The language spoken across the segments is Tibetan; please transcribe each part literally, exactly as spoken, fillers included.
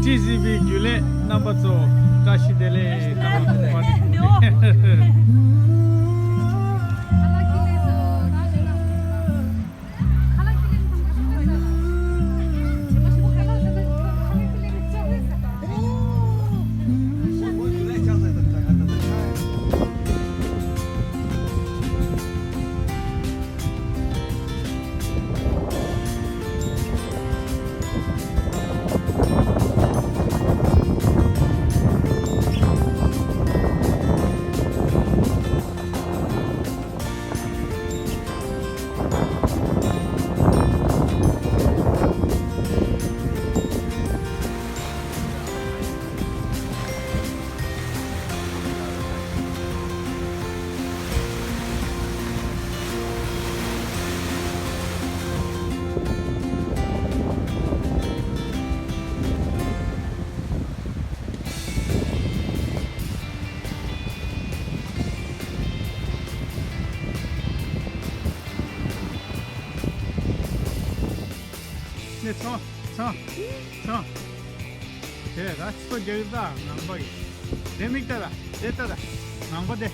ཊི་སི་ཝི་རྒྱུན་ལས་རྣམ་པ་ཚོ་བཀྲ་ཤིས་བདེ་ལེགས། ནས་ཚང་ཚང་ཚང་། དེ་ར་སོ་རྒྱག་ད་ངང་པ་ཡིན། དེ་མིག་ལྟ་ད་དེ་ལྟ་ད་ངང་པ་དེ།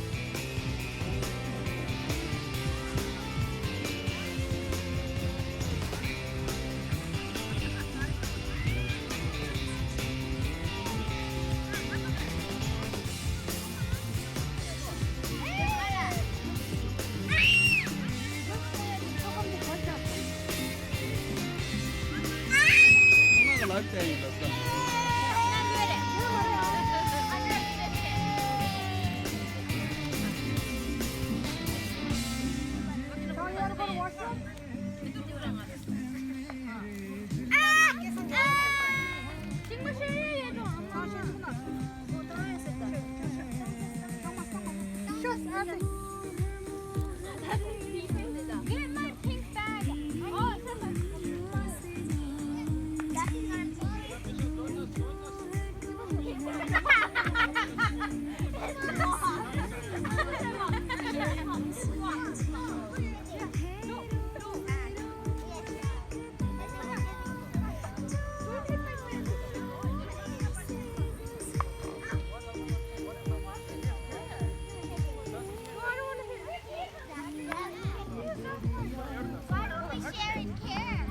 Why don't we share and care?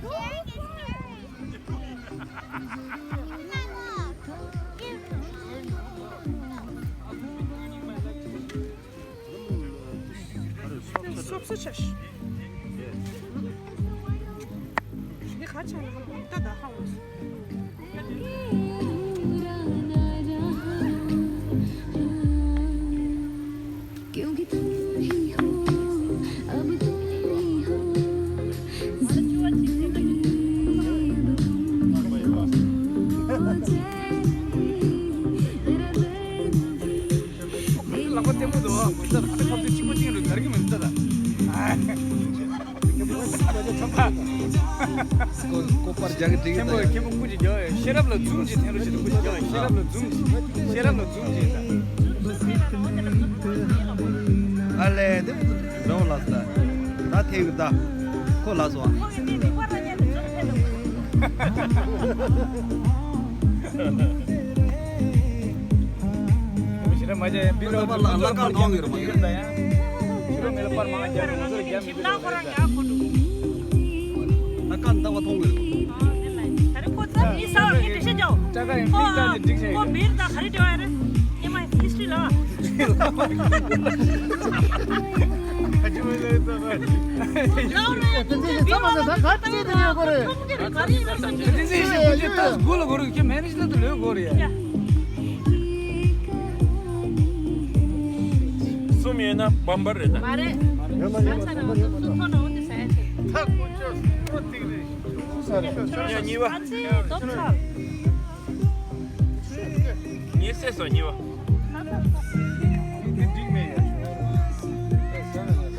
Sharing is caring. སོབ་སོ་ཆ་ཤི། ཞི་ག་ཆ་ལ་ཧ་ལ་ད་ད་ཧ་ལ། क्योंकि तुम ही हो, अब तुम ही हो, जिंदगी अब तुम ही हो, चैन भी, मेरा दर्द भी, ལག་པ་བརྟན་པོ་འདུག་ཨ། ཁོ་ཚོ་ཁ་ཐུག་ཆེན་པོ་ཅིག་རུ་དར་གི་མི་འདུག་ད། ཁོ་པར་རྒྱག་གི་འགྲིག་གི་ད། ཁྱེད་པོ་ཁྱེད་པོ་སྐུ་མཁྱེན་ཤེས་རབ་ལ་འཛུམ་གྱིས་འཐེན་རོགས་བྱེད་དོ། སྐུ་མཁྱེན་ཤེས་རབ་ལ་འཛུམ་གྱིས། ཤེས་རབ་ལ་འཛུམ་གྱིས་ད། ཨ་ལས་དེ་འདྲ་བོ་ལ་ད་ད་འཐེན་ཡོད་ད། ཁོ་ལ་སོང་ཨ། ཤེས་རབ་མ་བྱས་ཡང་འབི་རོགས་ལ་ལ་ཀ་མཐོང་གི་རེད་མ་གི་རེད། ཤེས་རབ་མི་ལ་པར་མང་རྒྱག་རེད། ང་ཚོར་རྒྱབ་མི་འདུག་ལ་ཀ་འདབ་བ་མཐོང་གི་རེད། ད་རེས་ཁོ་ཚོ་མི་ས་བ་གི་འགྲེལ་བཤད་རྒྱག་ཀྲ་ཀ་ཡིན་པིག་ཏ་ནི་འགྲིག་ཆེ་ཡིན། ཁོ་མིར་ད་ག་རེ་འབྲེལ་བ་རེད། ཉི་མ་ཧིས་ཊི་རི་ལ། ཨ་ཅི་མོ་ལ་ཡོད་ད་ག་ལའོ་རེད། ད་ཚེ་ཚེ་ཚེ་ཚེ་ཚེ་ཚེ་ད་ག་ཚེ་ཚེ་ཡོད་གོ་རེད། ད་ཚེ་ཚེ་ཡོད་གོ་རེད། ཁྱེད་མེ་ནེ་ཇི་ལ་དུ་ལོས་གོ་རེད་ཡ། གསུམ་ཡོད་ན་བམ་པར་རེད་ད། མ་རེད། ང་ཚ་ན་སུ་ཐོ་ན་འོ་དེ་ས་ཡ་ཚེ། ད་ཀུ་ཅོ་སུ་ཐིག་རེད། ཡ་གཉིས་པ། ཨ་ཙི་ཏོབ་ཚར། ངས་བསད་སོང་གཉིས་པ། འདི་འགྲིག་མེད་ཡ། འདི་གཉིས་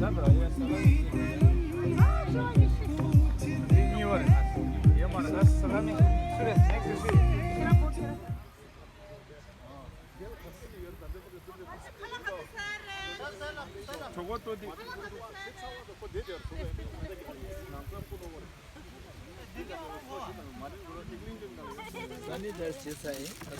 པ་རེད། ཡ་མ་རེད་ད་ས་ལ་ནི་སུ་རེད་ནེག་སི་སུ་རེད། གྲོགས་པོ་ལྟོ་ལྡིང་། ནི་དེར་བྱེད་ས་ཡིན།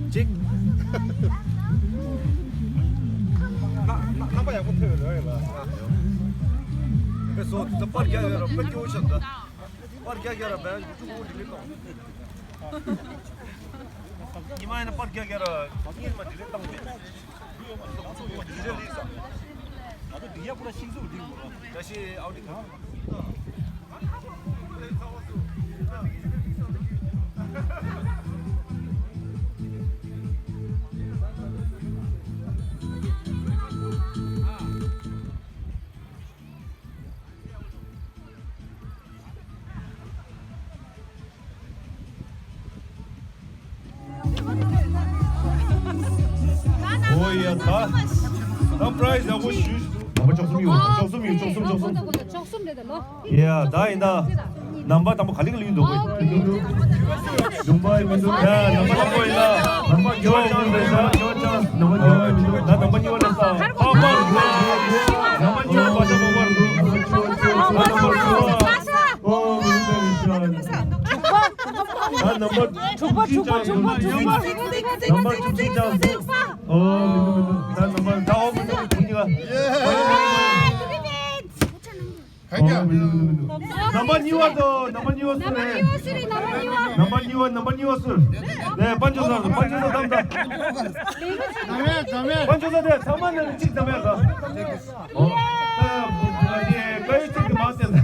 གཅིག་རྣམ་པ་ཡག་པོ་ཐོན་ཡོད་རེད་ལ། དཔེ་བཟོ་དེ་ཚོ་པར་རྒྱག་ཡོད་ར། དཔེ་སྐྱོ་བོ་ཞིག་འདུག་པར་རྒྱག་རྒྱག་ར་བས་ཡུ་ཊུབ་འོ་ཌི་ལིཊ་གཏོང་། ཉི་མ་ཡིན་ན་པར་རྒྱག་རྒྱག་ར་ཉིན་མ་ཌི་ལིཊ་བཏང་མེད། ང་ཚོ་འདི་ཡ་པུ་ར་ཤིང་བཟོ་འདི་གོ་ར། ད་ཤི་ཨའུ་ཌི་གང་། ཨོ་ཡ་ད། ད་པ་རའི་ཛི་ཡག་པོ་ཞུ། ནམ་པ་བཅུ་གསུམ་ཡོད། བཅུ་གསུམ་ཡོད། བཅུ་གསུམ། བཅུ་གསུམ། བཅུ་གསུམ། བཅུ་གསུམ་རེད་ད་ལོ། ཡ་ད་ཡིན་ད། ནམ་པ་དང་པོ་ག་ལེ་ག་ལེ་ཡིན་འདུག་གོ། ལུང་པ་ཡིན་མི་འདུག་ཡ་ནམ་པ་དང་པོ་ཡིན་ན། ནམ་པ་གཉིས་པ་ཡིན་ན། ནམ་པ་གཉིས་པ་ཡིན་ན། ད་ནམ་པ་གཉིས་པ་ལ་ས། པ་པ་རུ། ནམ་པ་གཉིས་པ་པ་ཤ་པ་པ་རུ། ཨོ་མི་འདུག་མི་འདུག་ད་ནམ་པ་དྲུག་པ། དྲུག་པ། དྲུག་པ། དྲུག་པ། དྲུག་པ། ནམ་པ་དྲུག་ཅུ་ཅང་སུ། ཨོ་མི་འདུག་མི་འདུག་ད་ནམ་པ་ད་ཨོ་མི་འདུག་དྲུག་གཉིས་ཀ་ཧེ་ཀྱ། ཨོ་མི་འདུག་མི་འདུག་ནམ་པ་གཉིས་པ་དང་ནམ་པ་གཉིས་པ་སུ་རེད། ནམ་པ་གཉིས་པ། ནམ་པ་གཉིས་པ། ནམ་པ་གཉིས་པ་སུ། ནས་དཔལ་འབྱོར་ས། དཔལ་འབྱོར་ས་ཐམ་ད། དཔལ་འབྱོར་ས་དེ་ཚང་མ་ནང་གཅིག་ཐམ་ཡ་ད། ཨོ། ད་བཀའ་ཡིག་ཚིག་དེ་མ་ཟེར་ད།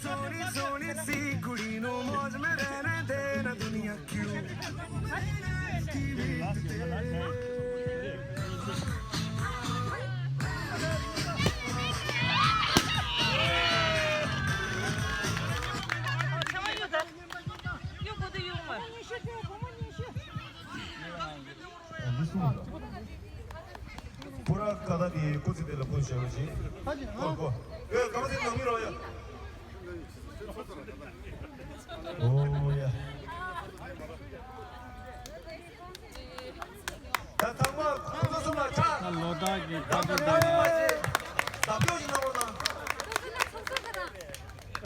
ਸੋਹਣੀ ਸੋਹਣੀ ਸੀ ਕੁੜੀ ਨੂੰ ਮੌਜ ਮੈਂ ਰਹਿਣ ਦੇ ਨਾ, ਦੁਨੀਆ ਕਿਉਂ ਕੀ ਵੇਖਦੇ। Pura kata di kutsi de la kutsi shero shi. Ko, ko. Eh, kama si nami ro ya. Oh, ya. Ta tangwa, kutsi suma cha. Lo da ki, ta ta ta. Ta pyo shi na ro na.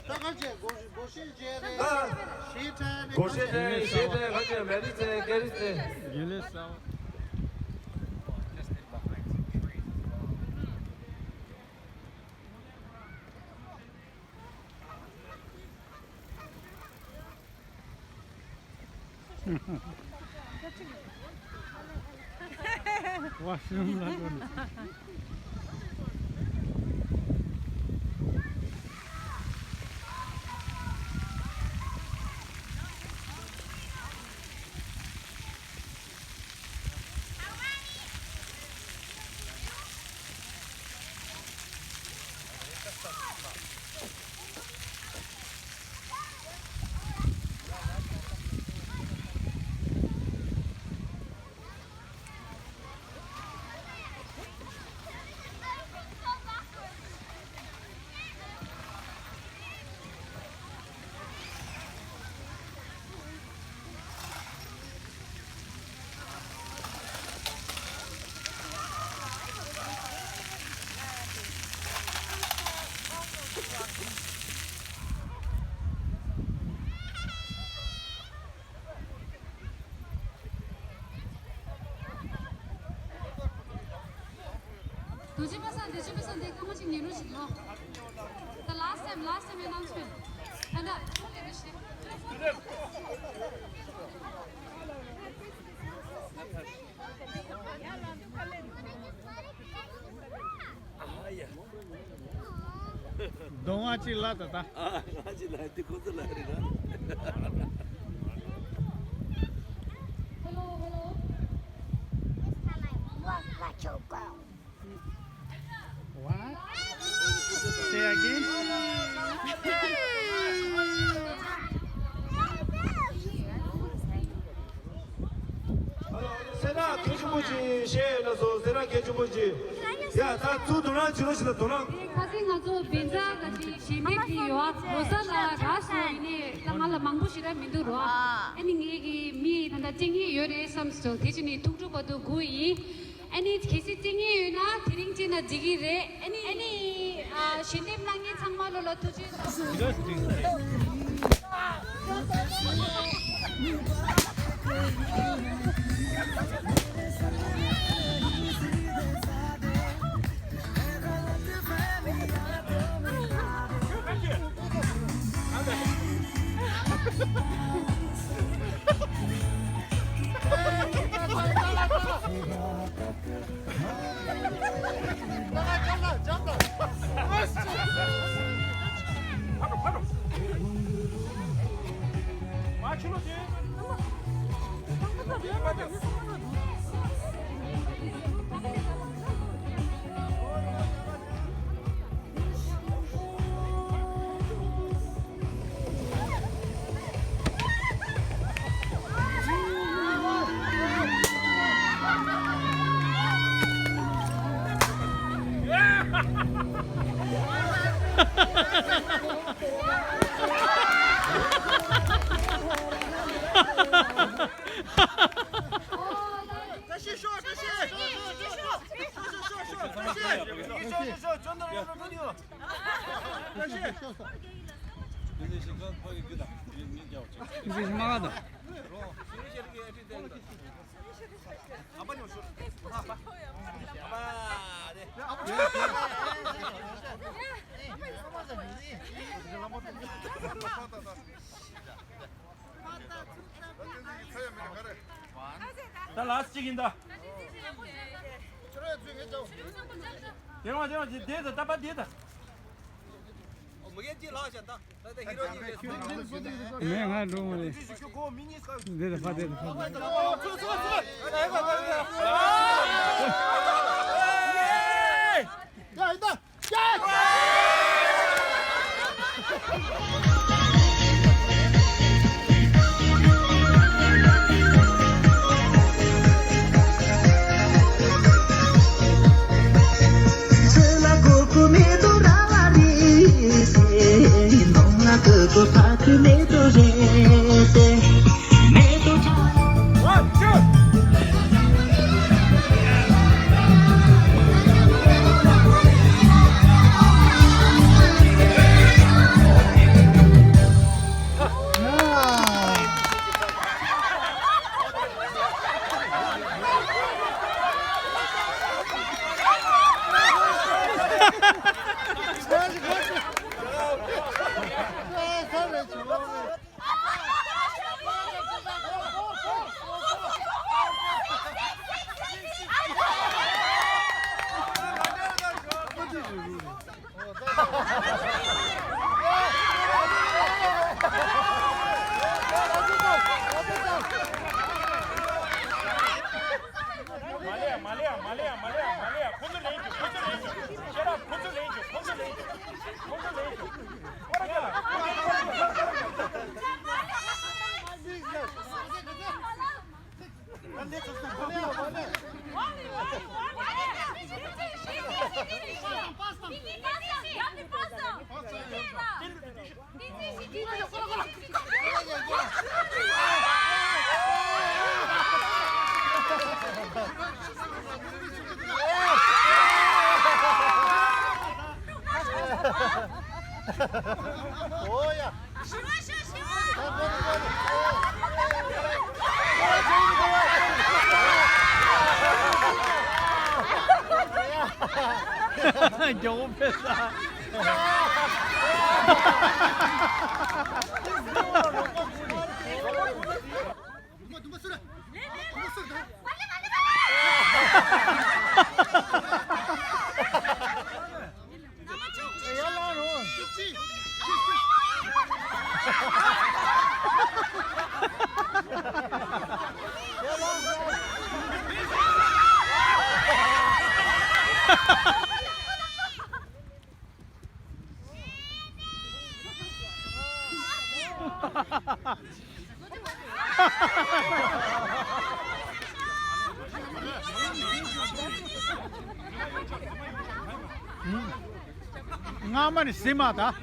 ད་ག་ཅེ་གོ་གོ་ཤེས་ཅེ་རེད། ཨ། ཤེས་ཁྲ་རེད། གོ་ཤེས་ཅེ་རེད། ཤེས་ཁྲ་ག་ཅེ་མེ་རི་ཅེ་ཀེ་རི་ཅེ། དགེ་ལེགས་ཟེར་བ། Washroom ལ་འགྲོ་ནས། དུ་ཅི་པ་སང་དེ་ཅི་པ་སང་དེ་སྐར་མ་གཅིག་ཉན་རོགས་ཞིག་ལོ། The last time, last time announcement. ད་ད། གདོང་བ་གཅིག་ལ་ད་ད། ཨ། ང་གཅིག་ལ་དེ་ཁོ་ཚོ་ལ་རེད་ན། Hello, hello. What? Say again. སེ་ན་མཁས་ཆེན་པོ་ཅིག་བཤད་ན་སོ། སེ་ན་མཁས་ཆེན་པོ་ཅིག་ཡ་ད་ཚུར་དོ་སྣང་བྱེད་རོགས་ཞེས་ད་དོ་སྣང་། ཁ་སང་ང་ཚོ་བན་ཛ་ག་ཅིག་ཞལ་འདེབས་དེ་ཡོད་ལོ་ས་ལ་རག་སོང་ཡིན་ནའི་ད་ང་ལ་མང་པོ་ཞེ་དྲག་མི་འདུག་རོ། ཨ་ནི་ངེད་ཀྱི་མི་ད་ལྟ་བཅར་མཁན་ཡོད་རེད་བསམ་སོང་། དེ་ཕྱིན་ནི་ཐུགས་སྤྲོ་བ་དུ་དགོས་ཡིན། ཨ་ནི་གལ་སྲིད་བརྩི་ངེས་ཡོད་ན་དེ་རིང་བརྩིས་ན་འགྲིག་གི་རེད། ཨ་ནི་ཨ་ནི་ཨ་ཞལ་འདེབས་གནང་མཁན་ཚང་མ་ལོ་ལ་ཐུགས་རྗེ་ཆེ། གཅིག་ཡིན་ད། དེ་རང་དེ་རང་དེ་དེ་ད་ད་པ་དེ་ད། མེད་ང་འགྲོ་མ་རེད། དེ་ད་པ་དེ་ད་པ། ཡ་ཡིན་ད། མ་ལེ་ཡ། མ་ལེ་ཡ། མ་ལེ་ཡ། མ་ལེ་ཡ། མ་ལེ་ཡ། ཁོ་ཚོ་ལེན་རྒྱུ། ཁོ་ཚོ་ལེན་རྒྱུ། ཁོ་ཚོ་ལེན་རྒྱུ། ཁོ་ཚོ་ལེན་རྒྱུ། ཁོ་ཚོ་ལེན་རྒྱུ། ཁོ་ར་ཁ་ལ། མགྱོགས་པོ་ཕེབས་ས། སྔ་མ་ནི་སེམས་མ་ད།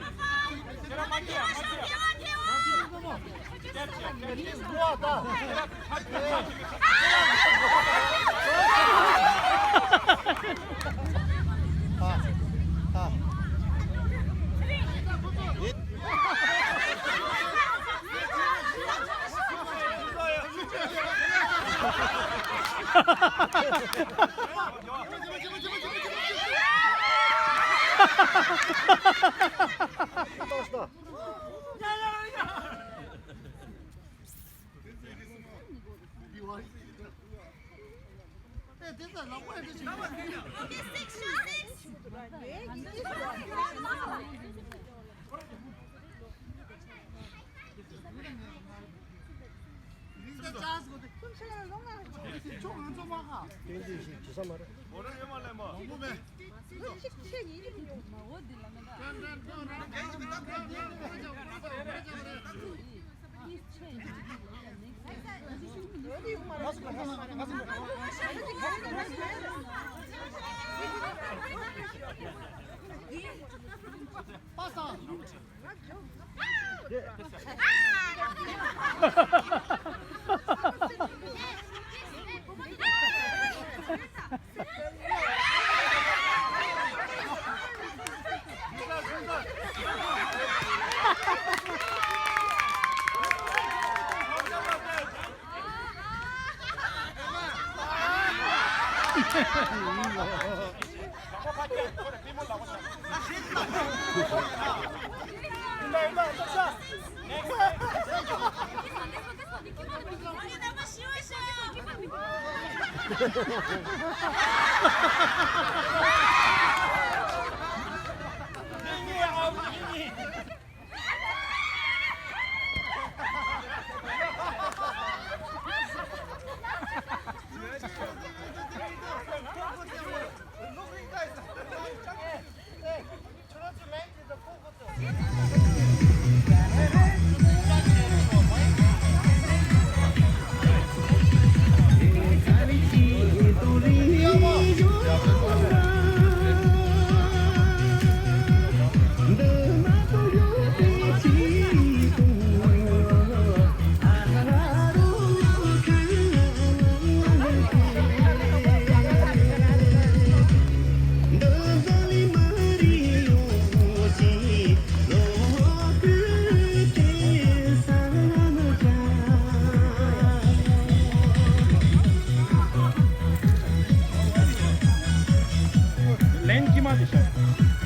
ལན་དཀྱིལ་མ་དེ་ཤར།